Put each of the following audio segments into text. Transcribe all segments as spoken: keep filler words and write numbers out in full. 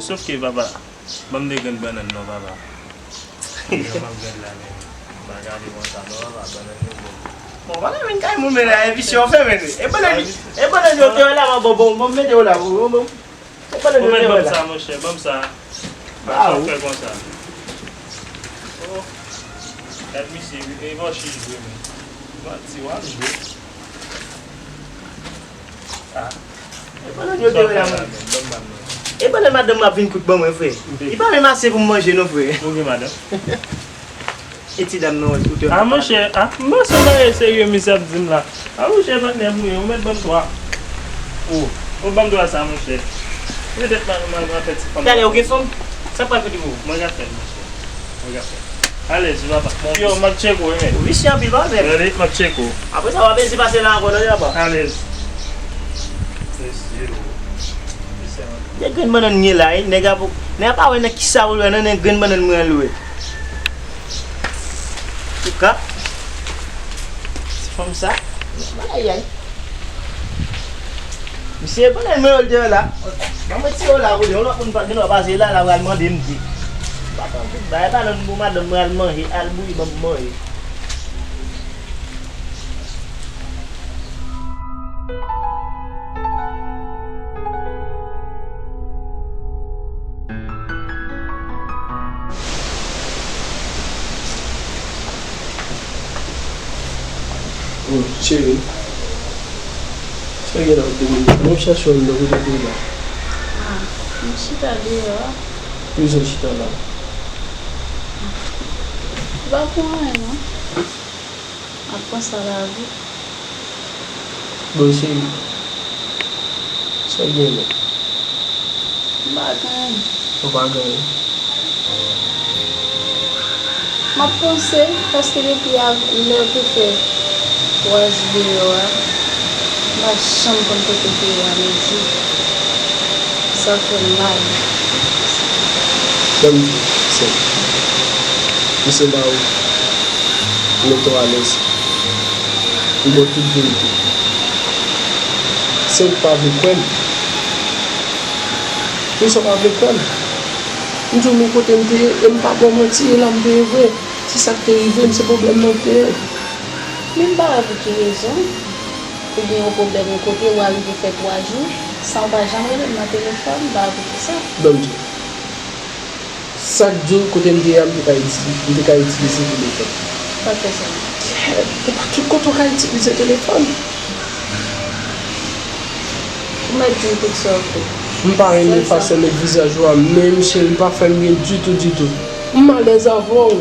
Sof ke, papa, ban m de grenn bannann non, papa. Jan m ap gad la menm, m pa gade konsa non, papa, bannann yo bèl. Bon, pa nan menm kay moun men la, epi se yon fèmen li. E bannann, e bannann yo te la, bon, bon, bon, mete yo la, bon, bon, bon. E bannann yo te la. Ban m sa, monchè, ban m sa. Pa fè konsa. Oh, gad misye, e vòchis vre, men. Manti, w ap jwe. Ah. E pandan yo te wè la, mwen. E pandan madanm m ap vin kout ban mwen, frè. Li pa menm ase pou m manje, non, frè. Ou gen madanm? E ti dam nan, ou te. Ah, monchè, ah, m panse w bagay serye, misye ap di m la. Ah, monchè, patnè m, ou mèt ban m twa. Oh, ou ban m twa sa, monchè. Petèt m a, m a, m a fè ti fanm. Talè, ou gen fanm? Sa pral fè di pou ou? Mwen ka fè l, monchè. Mwen ka fè l. Alèz, papa. Yo, m ap tcheke w, wi, men. Ou visye anpil, pa vre? Gade, m ap tcheke w. Apre sa, w ap ezi pase la ankò, tande, papa. Alèz. Mesye, mesye. De grenn bannann gen la, wi. Nèg a pou, nèg a pa wè nan kisa pou l wè, nan, nan grenn bannann mwen al wè. Touka. Ti fanm sa. Ayayay. Misye, pandan mwen yo l te la, ban mwen ti yo la, kote yon lòt moun pa gen dwa pase la, la pral mande m di. Pa tankou bay bannann pou madanm mwen al manje, al bouyi ban m manje. Oh, cheri. Sa gen la, w te vin? Mwen ap chache w anndan, kote w te la? Ah, m chita deyò a. Ki rezon chita la? M pa pou anyen, non. Ap panse a lavi. Bon, cheri, sa w gen menm? M pa gen anyen. Ou pa gen anyen? M ap panse, paske depi a, lè w te fè twa jou deyò a, m pa janm konn kote w te ye a midi. Sa fè m mal. Ban m di w, sè m. Misye ba ou mete w alèz. Li ba w tout verite. Se ou k pa vle kwè m. Poukisa w pa vle kwè m? M di w men kote m te ye, e m pa ba w manti, e la m te ye vre. Se sa k te rive m, se pwoblèm nan m te ye. Men m pa wè pou ki rezon ou gen yon pwoblèm yon kote, ou arive fè twa jou san w pa janm rele m nan telefòn, m pa wè pou ki sa. Ban m di w. Sa k di w kote m te ye a, m te ka itili-, m te ka itilize telefòn. Sa k fè sa? Kèt, e pa tout kote w ka itilize telefòn. Ou mèt di m tout sa w vle. M pa renmen fason w met vizaj ou a menm, cheri, pa fè m byen ditou, ditou. M alèz avè w.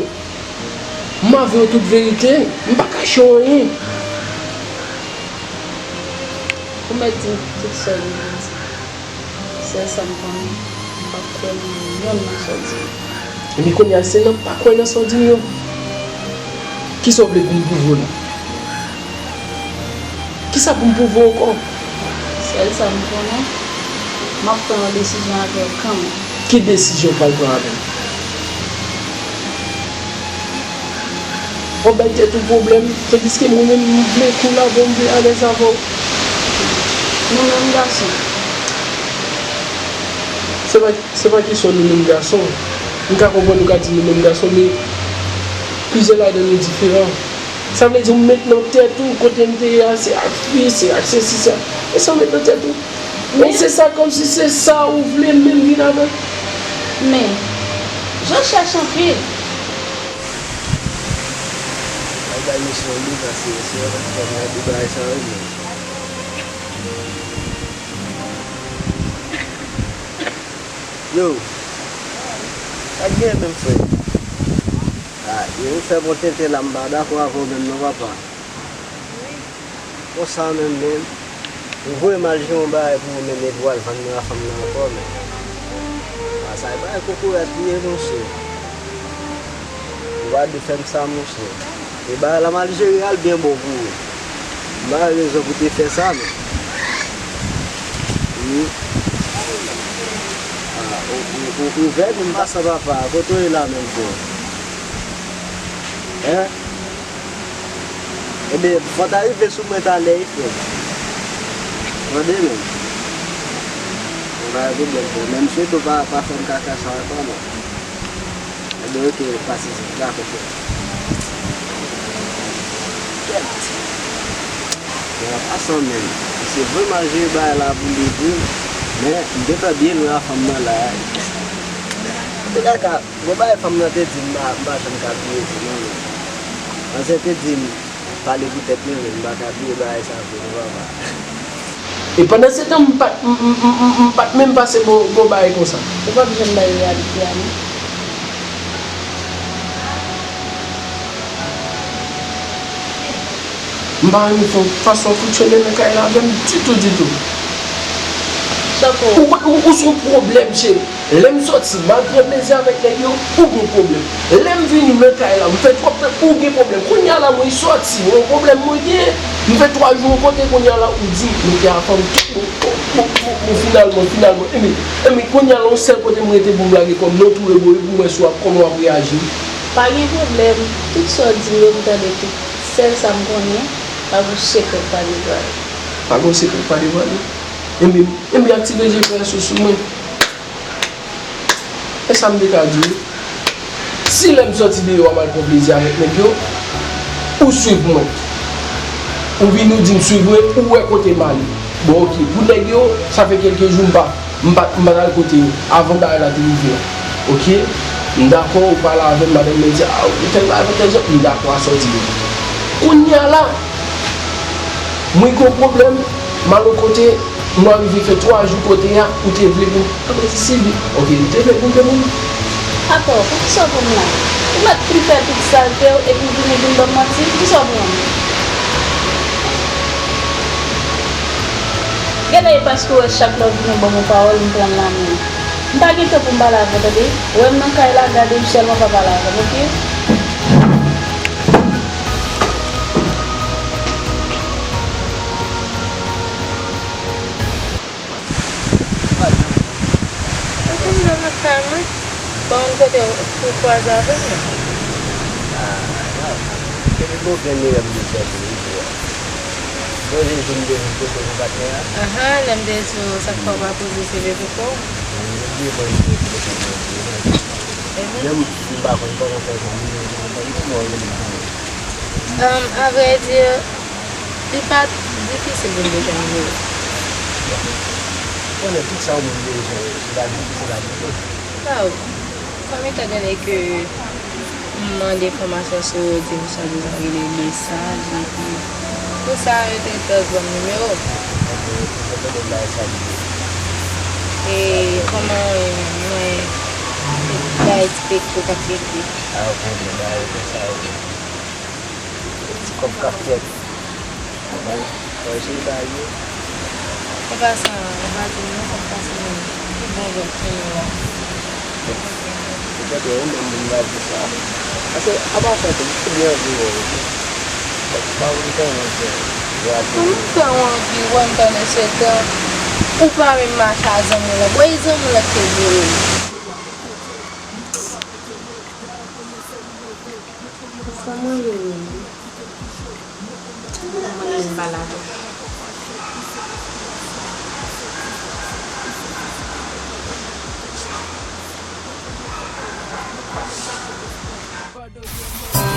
M avè w tout verite, m pa kache w anyen. Ou mèt di m tout sa w vle di. Sèl sa m konnen, m p ap kwè nan yonn nan sa w di m. Epi kounye a, se nan pa kwè nan sa w di m yo. Kisa w vle pou m pwouve w la? Kisa pou m pwouve w ankò? Sèl sa m konnen, m ap pran yon desizyon avè w kanmenm. Ki desizyon w pral pran avè m? W ap bay tèt ou pwoblèm, tandiske mwen menm, m vle kou l avè w, m vle alèz avè w. Nou menm gason. Se pa, se pa kesyon nou menm gason. M ka konprann ou ka di nou menm gason, men plizyè ladan nou diferan. Sa vle di w met nan tèt ou kote m te ye a, se ak fi, se ak sesi, sa. E sa w met nan tèt ou. Men se sa kòmsi se sa ou vle menm vin avè. Men, jan w chèche anpil. Al bay misye yon bouda, se, se yon fòm nan de bagay sa yo, men. Yo, sa k gen menm, frè? Ah, yo fè bon tenten la, m pa dakò avè w menm non, papa. Konsa menm, men, ou voye m al jere yon bagay pou ou, men, epi w al vann mwen a fanm nan ankò, men. Ah, sa e bagay kokorat li ye, monchè. Ou pa dwe fè m sa, monchè. E bagay la mal jere a, l byen bon pou ou. M pa wè rezon pou te fè sa, men. Wi. Ah, ou, ou, ou, ou vèt, m pa sa papa. Kote w ye la menm, frè? Hein? Ebyen, fò w ta rive sou mwen talè, wi, frè m. Tande, men. Pa gen pwoblèm, frè. Men m swete w pa, pa fè m kaka sa ankò, non. Ebyen, oke, pa sezi. Dakò, frè. Kèt. An pasan menm, se vre m al jere bagay la pou li di, men m gentan byen lwen a fanm nan la. Te kaka, bon bagay fanm nan te di m, m pa, m pa janm ka bliye di non, men. Manzè te di m, pale pou tèt mwen menm, m pa ka bliye bagay sa vre non, papa. E pandan se tan, m pa t, m, m, m, m, m pa t menm pase bò, bò bagay konsa. Ou p ap janm bay reyalite a, non. M pa renmen fa-, fason w fonksyone nan kay la avè m ditou, ditou. Ou, ou, ou se yon pwoblèm, cheri. Lè m sòti, m al pran plezi avèk nèg yo, ou gen pwoblèm. Lè m vini nan kay la, m fè twòp tan, ou gen pwoblèm. Kounye a la, mwen sòti, yon pwoblèm mwen gen. M fè twa jou yon kote, kounye a la, ou di, mete a fanm, bon, bon, bon, bon, bon, finalman, finalman. Enben, enben, kounye a la, yon sèl kote m rete pou m lage kò m, non, tou reboye pou m wè si w ap, kòman w ap reyaji. Pa gen pwoblèm, tout sa w di yo, m tande tout. Sèl sa m konnen, pa gen sekrè k pa devwale. Pa gen sekrè k pa devwale? Enben, enben, aktive G P S ou sou mwen. E sa m te ka di w. Si lè m sòti deyò a, m al pran plezi avèk nèg yo, ou swiv mwen. Ou vini, ou di m swiv mwen, ou wè kote m ale. Bon, oke. Pou nèg yo, sa fè kèlke jou m pa, m pa, m pa t al kote yo. Avan bagay la te rive a. Oke? M dakò, ou pale avè m, madanm mwen di, a, ou tèl bagay, tèl jan. M dakò a sa w di yo. Kounye a la, mwen gen yon pwoblèm, m al yon kote, mwen rive fè twa jou kote a, ou te vle pou m. Anben, se Silvi. Oke, ou te vle pou m te moun. Atò, poukisa w pran m la? Ou mèt tripè tout salte w epi w vini vin ban m manti? Poukisa w pran m? Genlè e paske w wè chak lè w vini w ban m yon pawòl, m pran l nan men w. M pa gen tan pou m pale avè w, tande? Wè m nan kay la, gade m sèlman, pa pale avè m, oke? Ou konn nan lakay mwen? Bon, kote w, ou kwaze avè m? Ah, non. Se li bon, gen li, m di, chèche li, wi. Poze jou m te vin kote nou patnè a. Ahan, lè m te di w sa k fè w pa poze seve pou kò w. Wi, m bliye poze seve pou kò m. Menm si m pa konn kòman fè zanmi, m pa konn kòman rele zanmi. Em, avrèdi, li pa t difisil pou m te jwenn nimewo w. Konnen tout sa yon moun bezwen, se pa difisil a jwenn. Waw. Kòm etan done ke m mande enfòmasyon sou ou, di m swadizan rele Lesandj, epi pou sa, yo te tòz ban m nimewo w. E kòman w ye menm? Mwen bay ti peko k ap fete. A, ou konnen, bay konsa, ti kòb k ap fèt. Mwen, mwen se sa ye. Ou pa san, ou pa di m non, sa k pase menm. Ki bon vant fini w la. Ou pa te renmen moun la di sa. Paske, apa sa tou, ou byen anvi wè w. Ou pa vle tan mwen fè. Kòman fè w anvi wè m pandan se tan ou pa menm mache a zanmi w lan? Bon, e zanmi w lan ki te vle wè m. Kòman yo ye? Kòman yo ye, m pa la vre.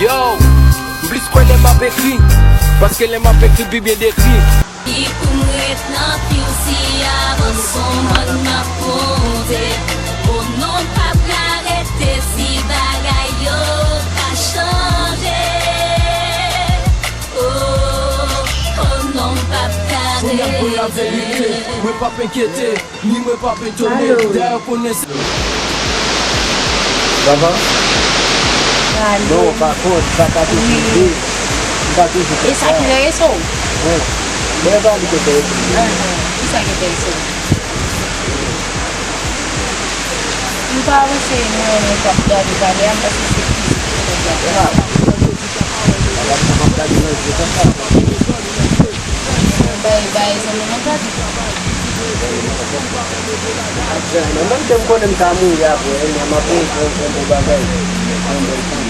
Yo, m plis kwè lè m ap ekri, paske lè m ap ekri pi byen dekri. Ki pou m ret nan fil si avan s on mòn m ap monte. O non, m p ap ka rete si bagay yo pa chanje. O, o non, m p ap ka rete. Sonia, pou laverite, mwen p ap enkyete. Ni mwen p ap etone, dayè konnen se. Papa? Alo. Non, pa kont, sa pa toujou vre. Wi. Li pa toujou konsa. E sa ki enterese w? Wi. Mwen pa li ki enterese m. Ahan. Ki sa ki enterese w? M pa panse mwen menm k ap gade pale a, m panse se fizik ki t ap gade. Waw. Papa, m ap gade nan je papa. Bay, bay, zanmi mwen gade. Ap jan, nan menm ke m konnen m ka mouri apre, men m ap rejwenn yon bon bagay. Yon bèl fanm.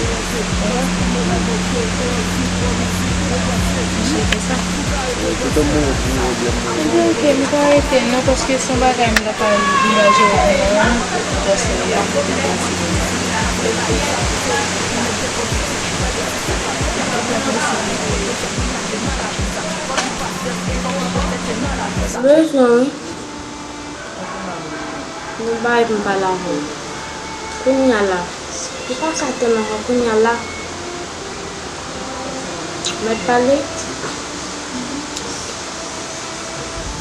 Mwen swete sa. Ebyen, oke, m ka rete non, paske se yon bagay m ta pral degaje w nan, paske y ap pote pase. Bezwen wi. Nou bay pou m pale avè w. Kounye a la. Ou pa ka tann ankò kounye a la. Mèt pale.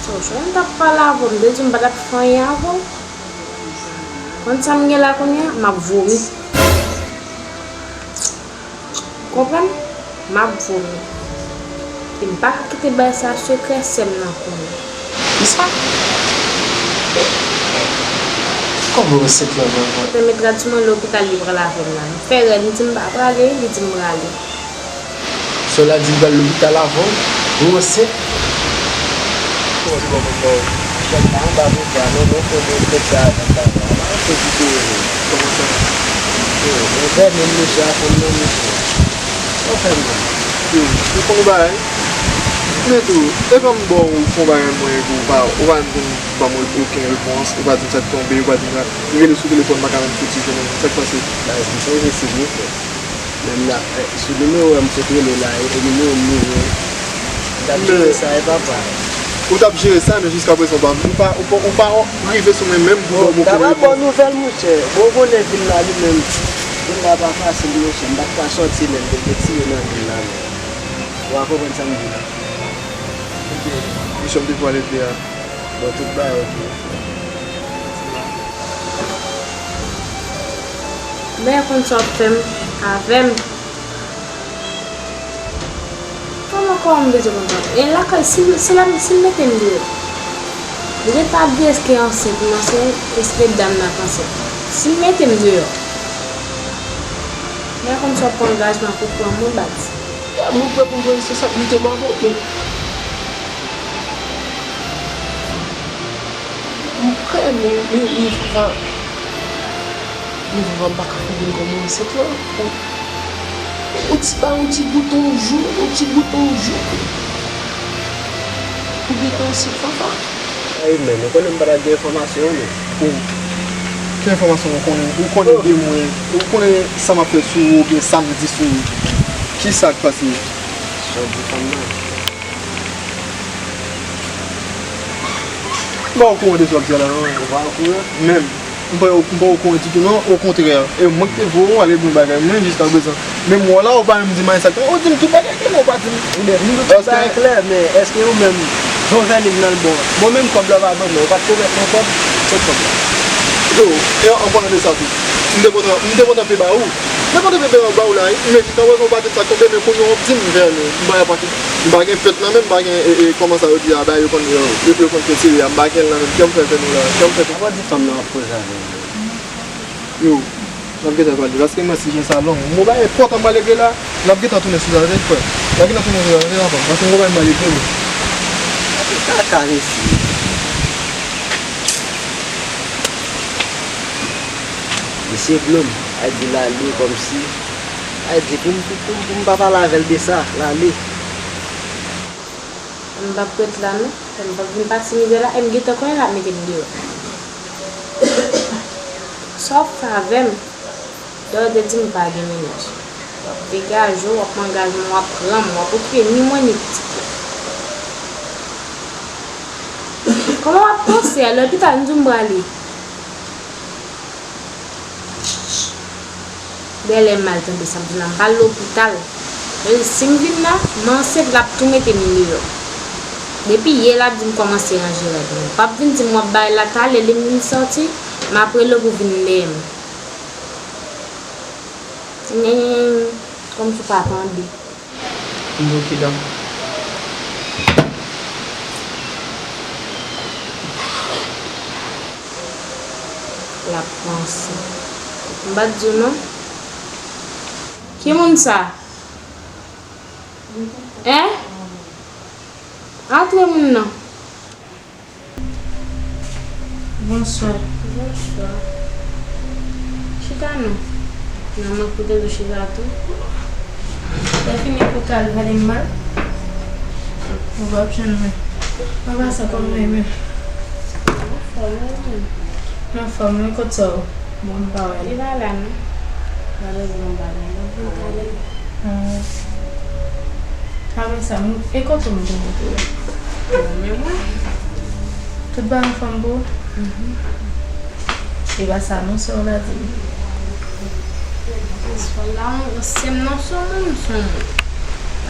Sa w chwa m t ap pale avè w, m te di w m pa t ap fè anyen avè w. Konn sa m gen la kounye a, m ap vomi. Konprann? M ap vomi. E m pa ka kite bagay sa sekrè sè m nan konnen. Kisa? Kòman ansent lan, manman? Mwen te met rad sou mwen lopital li pral avè m la. M fè rèd, m di m pa prale, li di m prale. Sè w la di l pral lopital avè w? Ou ansent? Kòman se bon pou fè w? Chèf la anba pou bwa non, men fò gen tèt sa avan papa. Anba pou ki te rele. Kòman sa? Yo, yo fè menm mesye a konn non mesye. Sa w fè menm? Yo, ou konn yon bagay? Men tou, e pa m ba w fon bagay mwen epi ou pa, ou pa menm ban m okenn repons, ou pa di m sa k tonbe, ou pa di m sa. M rele sou telefòn, m pa ka menm fouti jwenn ou. Sa k pase? Bagay sa se jesè. Menm la, eh, sou nimewo a m sot rele w la, e, e nimewo m li ye. M t ap jere sa, e papa. Ou t ap jere sa, men jiskaprezan, ou pa, ou pa, ou pa, ou pa rive sou mwen menm pou ban m okenn repons. Bon, ta ba bon nouvèl, monchè. Bon, ou konnen vil la li menm. Vil la pa fasil, monchè. M pa t ka sòti menm, yo te tiye nan vil la menm. Ou a konprann sa m di la. Ok, misyon m te pou al ede a. Bon, tout bagay oke. Men konn sa w ap fè m avè m. Kòman, kòman m bezwen konn sa? E lakay, si, si la, si l mete m deyò. Depi pa di èske ansent, m ansent, èske dam nan ansent. Si l mete m deyò. Men konn sa w ap pran angajman pou pran mwen baz. Mwen prè pou mwen, se sa k mete m avè w, men. M prè, men, men, men, Fafa, men Fafa, m pa ka konprann kòman ansent lan. Yon ti ba, yon ti goute yon jou, yon ti goute yon jou. Ou gentan ansent, Fafa? Ay, men, ou konnen m pa ta gen enfòmasyon an, non. Bon, ki enfòmasyon ou konnen? Ou konnen de mwen, ou konnen sa m ap fè sou ou, oubyen sa m di sou ou. Kisa k pase? Sa w di fanm nan? M pa okouran de sa w ap di a la, non. Ou pa okouran? Menm. M pa, m pa okouran ditou, non. Okontrè. E mwen ki te voye w ale pou bagay mwen jiskaprezan. Men m wè w la, ou pa menm di m anyen sa k pase. Ou di m tout bagay klè, men ou pa di m. Ebyen, m di w tout bagay klè, men èske ou menm, jan w vèni m nan l bon an? Bon, menm kòb la w pa ban mwen, ou pa t pwomèt mwen kòb? Kot kòb la? Yo, e an palan de sa tou, m te kontan, m te kontan pe ba ou. M te kontan pe ba ou la, wi. Men jiskaprezan ou pa di m sa k tonbe, men kounye a w ap di m vèni. M pa gen pèt nan men m, m pa gen, e, e, kòman sa yo di a, bagay yo konn, yo, yo, yo konn fè seri a, m pa gen l nan men m, kè m fè fè nou la, kè m fè fè. Apa di fanm nan ap koze avè w. Yo, n ap gentan pale, paske mwen si jan sa long. M gon bagay enpòtan m pral regle la, n ap gentan tounen sou sa, tande frè. N ap gentan tounen sou sa, tande papa, paske m gon bagay m pral regle, wi. Kaka mesye. Mesye Blom, ay di l ale kòmsi, ay di pou m, pou, pou, pou m pa pale avè l de sa, l ale. M p ap ret la non, m p ap vin pase mizè la, e m gentan konnen l ap mete m deyò. Sa w ap fè avè m? Dayè, w te di m pa gen mennaj. W ap degaje w, w ap angajman, w ap pran m, w ap okipe ni mwen ni pitit la. Kòman w ap panse a lopital, m di w m prale? Dayè, lè m al tande sa, m di w la, m pral lopital. Sa vle di, si m vin la, m ansent, l ap tou mete m deyò. Depi yè, l ap di m kòmanse ranje rad mwen. W p ap vin di m w ap bay la talè, lè m vin sòti, m ap rele w pou vin dèyè m. Nyenyenyen, kòmsi w pa tande. M bloke la. L ap panse. M pa t di w non. Ki moun sa? Hein? Antre moun nan. Bonswa. Bonswa. Chita non. Nan mwen kote nou chita tou. Lè fini pou kal pale m mal. Ou p ap jwenn mwen. Mwen pa sa kòm mwen menm. Anfòm, wi. Anfòm, wi, kot sa ou? Bon, m pa wè l. Li pa la, non. Malezman, m pa gen lòt moun talè. Ah. Apre sa, m, e kote m te mete w? Bon, men mwen. Tout bagay anfòm pou ou? Mhm. E pa sa non, sè w la di m. Sè w la, se m non, se w moun, se w moun.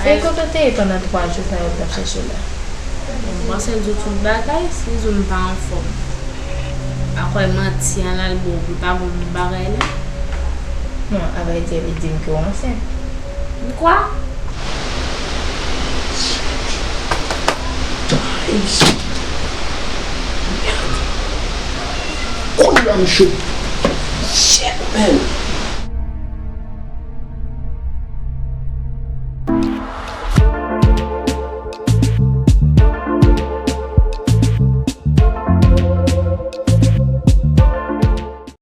E kote w te ye pandan twa jou sa yo t ap chèche w la? Bon, m panse l di w tout bagay, si l di w m pa anfòm. Akwè manti an l al ba w pou l pa ba w menm bagay la. Non, a vrè di, li di m ke w ansent. Kwa? Kounye a m cho. Shit, man.